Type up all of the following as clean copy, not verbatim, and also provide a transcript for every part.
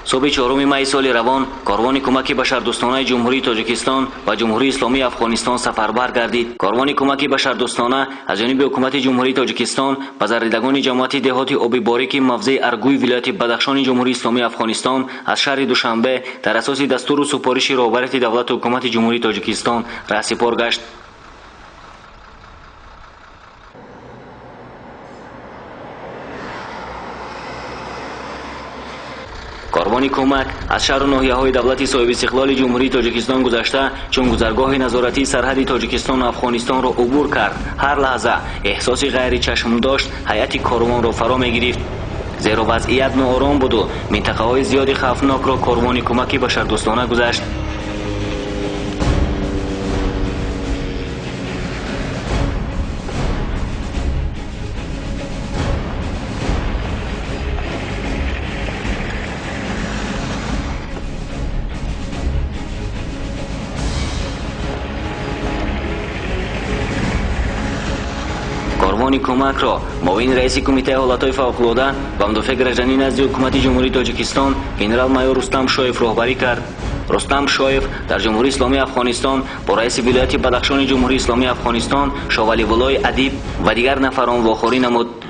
صبح 4 می سال روان کاروان کمک بشردوستانه جمهوری تاجیکستان و جمهوری اسلامی افغانستان سفربر گردید. کاروان کمک بشردوستانه از جانب حکومت جمهوری تاجیکستان و زریدگان جماعت دهات آبی باریک موضع ارگوی ولایت بدخشان جمهوری اسلامی افغانستان از شهر دوشنبه در اساس دستور و سپارش رهبریت دولت و حکومت جمهوری تاجیکستان رهسپار گشت. کاروان کمک از شهر و ناحیه‌های دولت صاحب استقلال جمهوری تاجیکستان گذشته چون گذرگاه نظارتی سرحد تاجیکستان و افغانستان را عبور کرد، هر لحظه احساس غیر چشم داشت هیئت کاروان را فرا می‌گرفت، زیرا وضعیت ناآرام بود و منطقه‌های زیادی خوفناک را کاروان کمکی بشردوستانه گذشت. کاروان کمک را معاون رئیس کمیته حالتهای فوق‌العاده و مدافع گراژدانی نزد حکومت جمهوری تاجیکستان گنرال مایور رستم شایف راهبری کرد. رستم شایف در جمهوری اسلامی افغانستان با رئیس ولایت بدخشان جمهوری اسلامی افغانستان شاولی ولای ادیب و دیگر نفران واخوری نمود.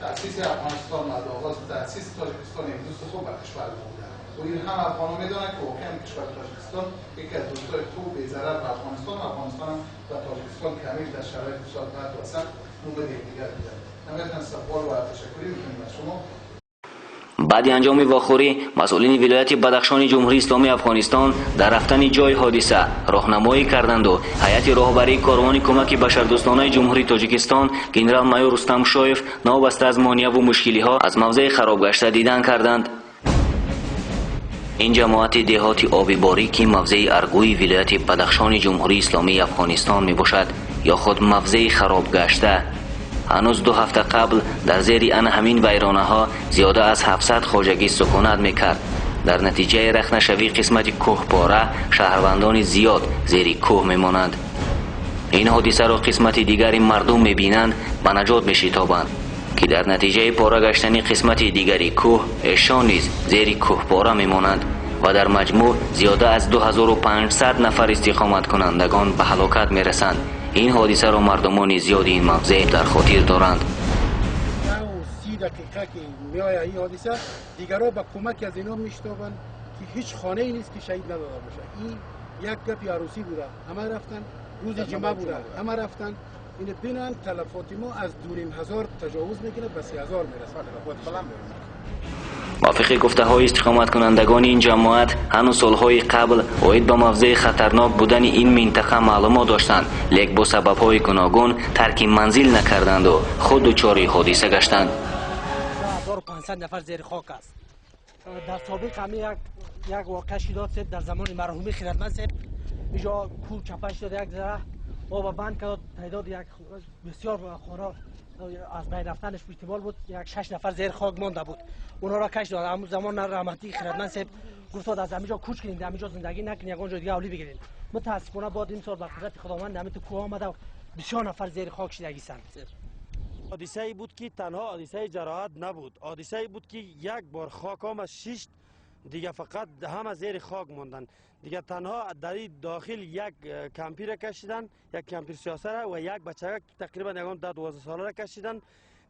تأسیس افغانستان از آغاز تأسیس تاجیکستان یک دوست خوب بر کشور ما بوده و این هم افغان‌ها می‌دانند که واقعا کشور تاجیکستان یکی از دوستای خوب بی‌ضرر به افغانستان و افغانستان هم به تاجیکستان که همیشه در شرایط بسیار بد و سخت مومد یکدیگر بودند. نهایتاً سپاس و تشکری می‌کنیم از شما. بعد انجام واخوری مسئولین ولایت بدخشان جمهوری اسلامی افغانستان در رفتن جای حادثه راهنمایی کردند و هیئت راهبری کاروان کمک بشردوستانه جمهوری تاجیکستان گنرال مایور رستم شایف نوابسته از مانع و مشکلی ها از موضع خراب گشته دیدن کردند. این جماعت دهات آبی باریک موضع ارگوی ولایت بدخشان جمهوری اسلامی افغانستان می باشد یا خود موضع خراب گشته. هنوز 2 هفته قبل در زیر ان همین ویرانه ها زیاده از 700 خواجگی سکونت میکرد. در نتیجه رخنشوی قسمت کوه پاره شهروندان زیاد زیر کوه میمانند. این حادثه را قسمت دیگر مردم میبینند به نجات میشتابند که در نتیجه پاره گشتن قسمت دیگری کوه ایشان نیز زیر کوه پاره میمانند و در مجموع زیاده از 2500 نفر استقامت کنندگان به هلاکت میرسند. این حادثه را مردمان زیادی این موضع در خاطر دارند. 30 دقیقه که میآید این حادثه دیگرها به کمک از اینا میشتابند که هیچ خانه ای نیست که شهید نداده باشه. این یک گپی عروسی بوده، همه رفتن، روز جمعه بوده، همه رفتن. این بینن تلفات ما از 2500 تجاوز میکنه به 3000 میرسه. موافق گفته های استقامت کنندگان این جماعت هنوز سالهای قبل عاید به موضع خطرناک بودن این منطقه معلومات داشتند، لیک با سبب های گوناگون ترک منزل نکردند و خود دچار حادثه گشتند. 1500 نفر زیر خاک است. در سابق همه یک واقعه شد در زمان مرحوم خردمند صاحب، اینجا کوه چپه شد، یک ذره آب بند کرد، تعداد یک بسیار خورا از بین رفتنش احتمال بود، یک 6 نفر زیر خاک مانده بود، اونا را کش داد. همون زمان رحمتی خردمند صاحب گفت از همینجا کوچ کنید، همینجا زندگی نکنید، یگان جای دیگه اولی بگیرید. متاسفانه بعد این سال به قدرت خداوند همین تو کوه آمده و بسیار نفر زیر خاک شدگی سند. حادثه ای بود که تنها حادثه جراحت نبود، حادثه ای بود که یک بار خاک آمد شش دیگه فقط همه زیر خاک ماندن. دیگه تنها در داخل یک کمپیر کشیدن، یک کمپیر سیاسه را و یک بچه تقریبا یگان 10 12 ساله را کشیدن.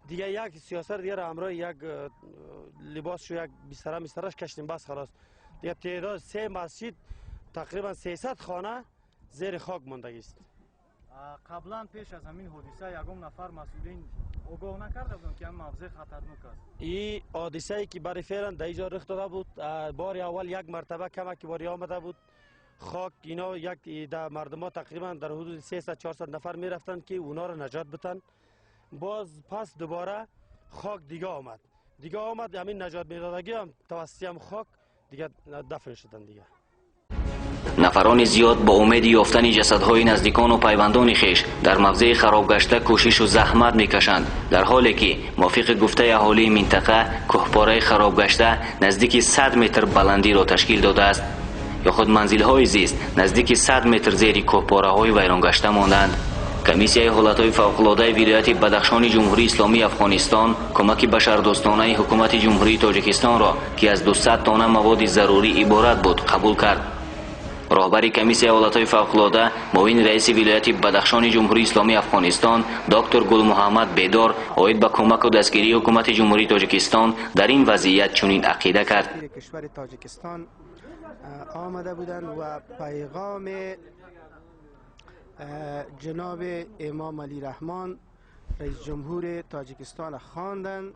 دیگه یک سیاسه دیگه را همراه یک لباس شو یک بستره مسترش کشیدن، بس خلاص. دیگه تعداد 3 مسجد تقریبا 300 خانه زیر خاک ماندگی است. قبلا پیش از همین حادثه یگان نفر مسئولین آگاه نکرده بودند که این موضع خطرناک است؟ این حادثه ای که برای فعلا در اینجا رخ داده بود، بار اول یک مرتبه کمک باری آمده بود خاک اینا، یک در مردم ها تقریبا در حدود 300 400 نفر میرفتند که اونا را نجات بدن. باز پس دوباره خاک دیگه آمد، دیگه آمد همین نجات میدادگی هم توسط هم خاک دیگه دفن شدن دیگه. نفران زیاد با امید یافتن جسدهای نزدیکان و پیوندان خویش در موضع خراب گشته کوشش و زحمت میکشند، در حالی که موافق گفته اهالی منطقه کوهپاره خراب گشته نزدیک 100 متر بلندی را تشکیل داده است یا خود منزلهای زیست نزدیک 100 متر زیر کوهپاره های ویران گشته ماندند. Комиссияи ҳолатҳои фавқулодаи вилояти Бадахшони Ҷумҳурии Исломии Афғонистон кӯмаки башардӯстонаи ҳукумати Ҷумҳурии Тоҷикистонро, ки аз 200 тонна маводи зарурӣ иборат буд, қабул кард. Роҳбари комиссияи ҳолатҳои фавқулода, муовини раиси вилояти Бадахшони Ҷумҳурии Исломии Афғонистон доктор Гулмуҳаммад Бедор оид ба кӯмаку дастгирии ҳукумати Ҷумҳурии Тоҷикистон дар ин вазъият чунин ақида кард. Кишвари Тоҷикистон آمده بودند و پیغام جناب امام علی رحمان رئیس جمهور تاجیکستان خواندند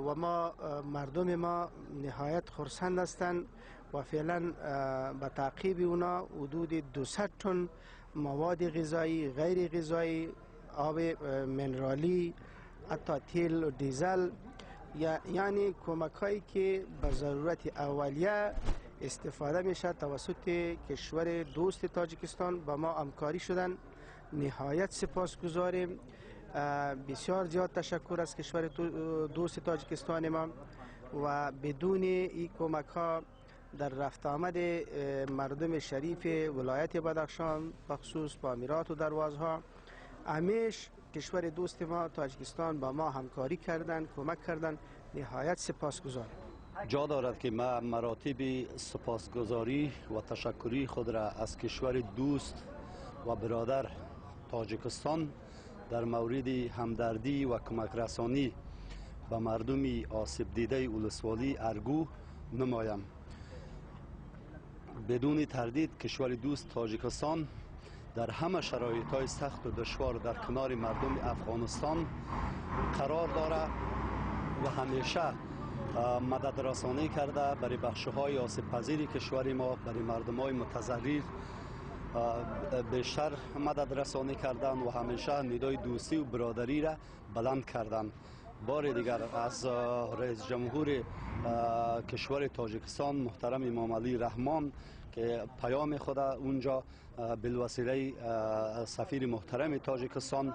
و ما مردم ما نهایت خرسند هستند و فعلا به تعقیب اونا حدود 200 تن مواد غذایی، غیر غذایی، آب منرالی، حتی تیل و دیزل، یعنی کمک هایی که به ضرورت اولیه استفاده میشه توسط کشور دوست تاجیکستان با ما همکاری شدن. نهایت سپاسگزاریم. بسیار زیاد تشکر از کشور دوست تاجیکستان ما و بدون این کمک ها در رفت آمد مردم شریف ولایت بدخشان بخصوص پامیرات و دروازها همیش کشور دوست ما تاجیکستان با ما همکاری کردن، کمک کردن. نهایت سپاسگزاریم. جا دارد که ما مراتب سپاسگزاری و تشکری خود را از کشور دوست و برادر تاجیکستان در مورد همدردی و کمک رسانی به مردم آسیب دیده ولسوالی ارگو نمایم. بدون تردید کشور دوست تاجیکستان در همه شرایط های سخت و دشوار در کنار مردم افغانستان قرار دارد و همیشه مدد رسانی کرده برای بخش های آسیب پذیر کشور ما، برای مردم های متضرر بیشتر مدد رسانی کردن و همیشه ندای دوستی و برادری را بلند کردن. بار دیگر از رئیس جمهور کشور تاجیکستان محترم امام علی رحمان که پیام خود اونجا بالوسیله سفیر محترم تاجیکستان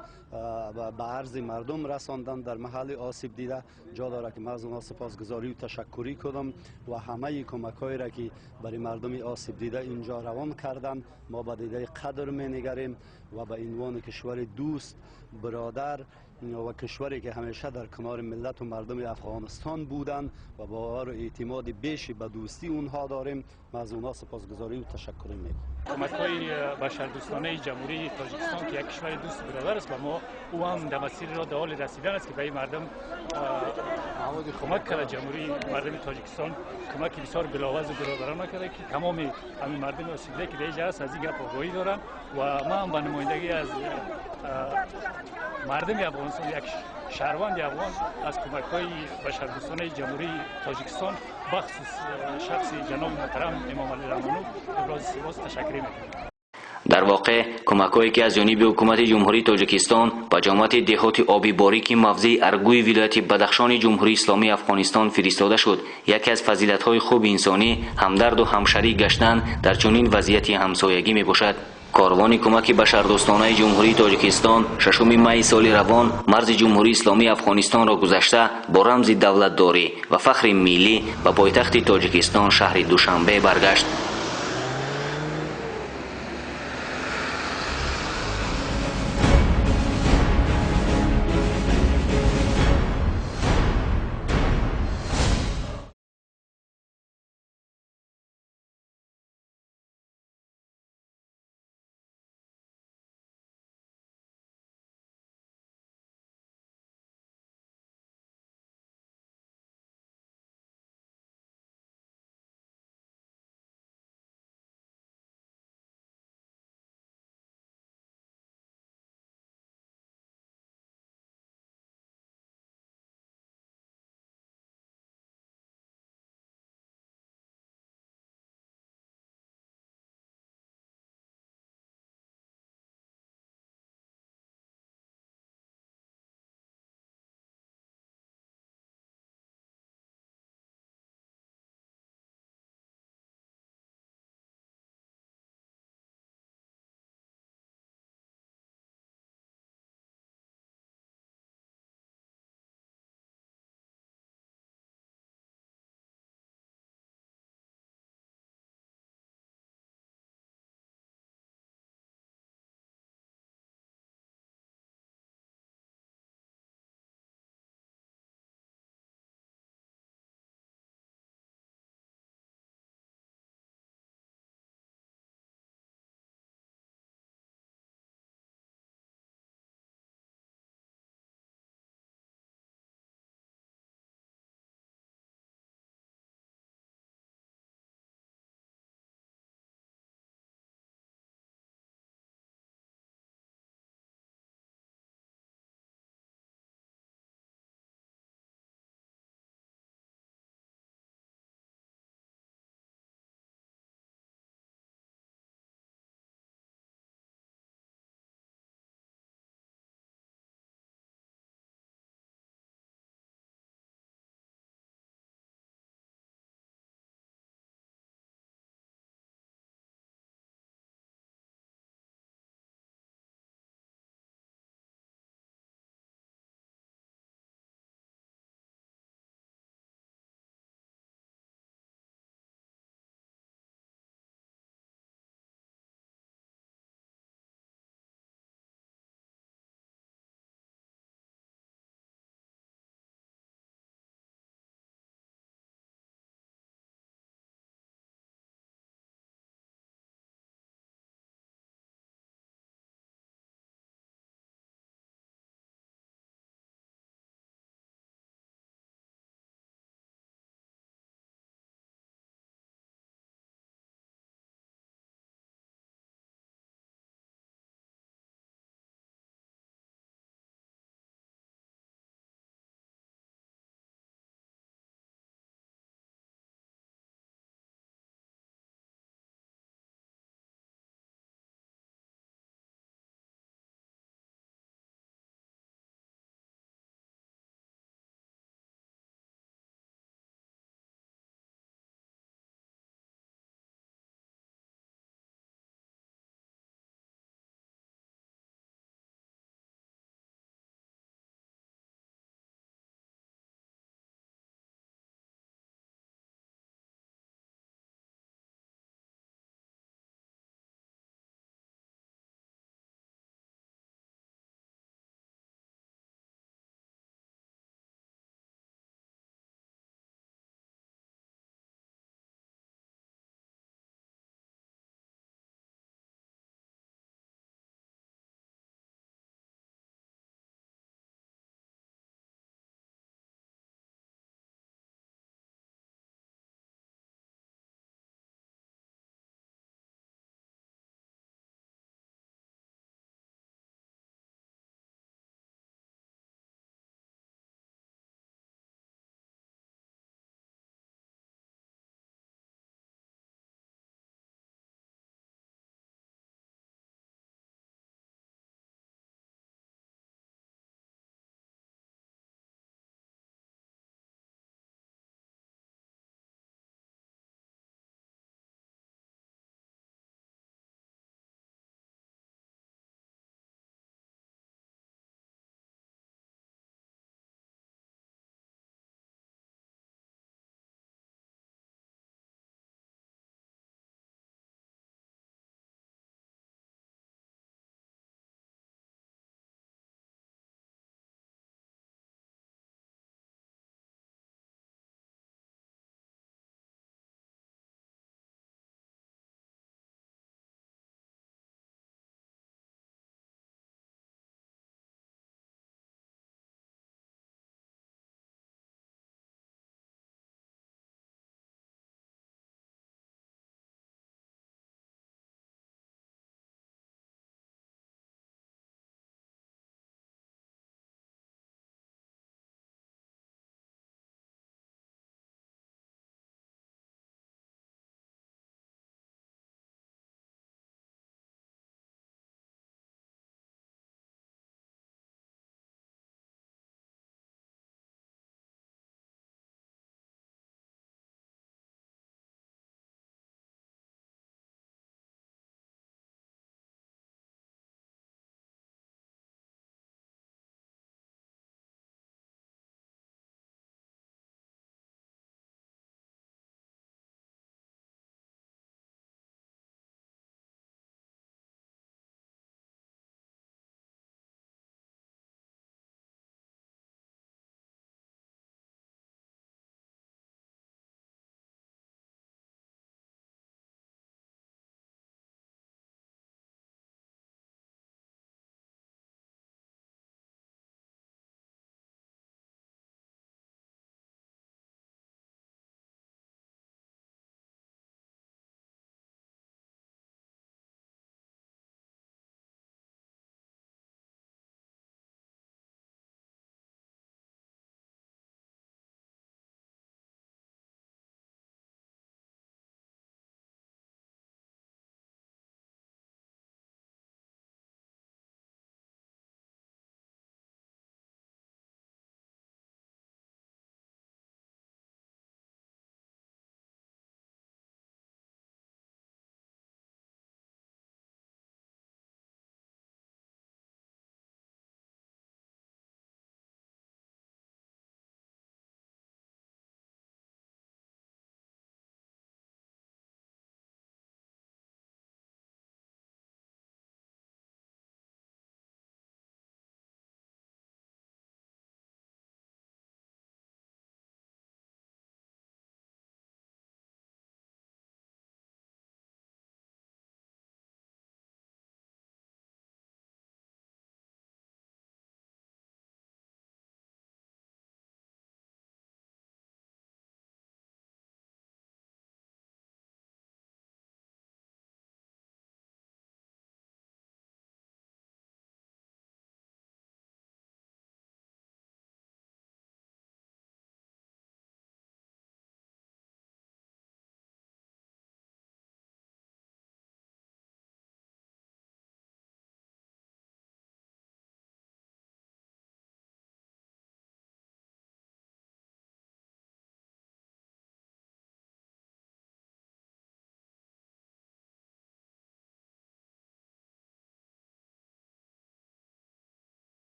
به عرض مردم رساندن در محل آسیب دیده، جا داره که من از اونها سپاسگزاری و تشکری کنم و همه کمک هایی را که برای مردم آسیب دیده اینجا روان کردن ما به دیده قدر می نگریم و به عنوان کشور دوست، برادر و کشوری که همیشه در کنار ملت و مردم افغانستان بودن و باور و اعتماد بیشی به دوستی اونها داریم، ما از اونها سپاسگزاری و تشکر میکنیم. کمک‌های بشردوستانه جمهوری تاجیکستان که یک کشور دوست برادر است و ما او هم در مسیر را در حال رسیدن است که به این مردم کمک کرده. جمهوری مردم تاجیکستان کمک بسیار بلاوز و برادرانه کرده که تمام همین مردم آسیب دیده که در اینجا هست از این گپ آگاهی دارن و ما هم به نمایندگی از مردم افغانستان، یک شهروند افغان، از کمک‌های بشردوستانه جمهوری تاجیکستان بخصوص شخص جناب محترم امام علی رحمانوف ابراز سپاس تشکر می‌کنم. در واقع کمک‌هایی که از جانب حکومت جمهوری تاجیکستان به جماعت دهات آبی باریک موضع ارگوی ولایت بدخشان جمهوری اسلامی افغانستان فرستاده شد، یکی از فضیلت‌های خوب انسانی همدرد و همشریک گشتن در چنین وضعیت همسایگی میباشد. کاروان کمک بشردوستانه جمهوری تاجیکستان 6 می سال روان مرز جمهوری اسلامی افغانستان را گذشته با رمز دولتداری و فخر ملی به پایتخت تاجیکستان شهر دوشنبه برگشت.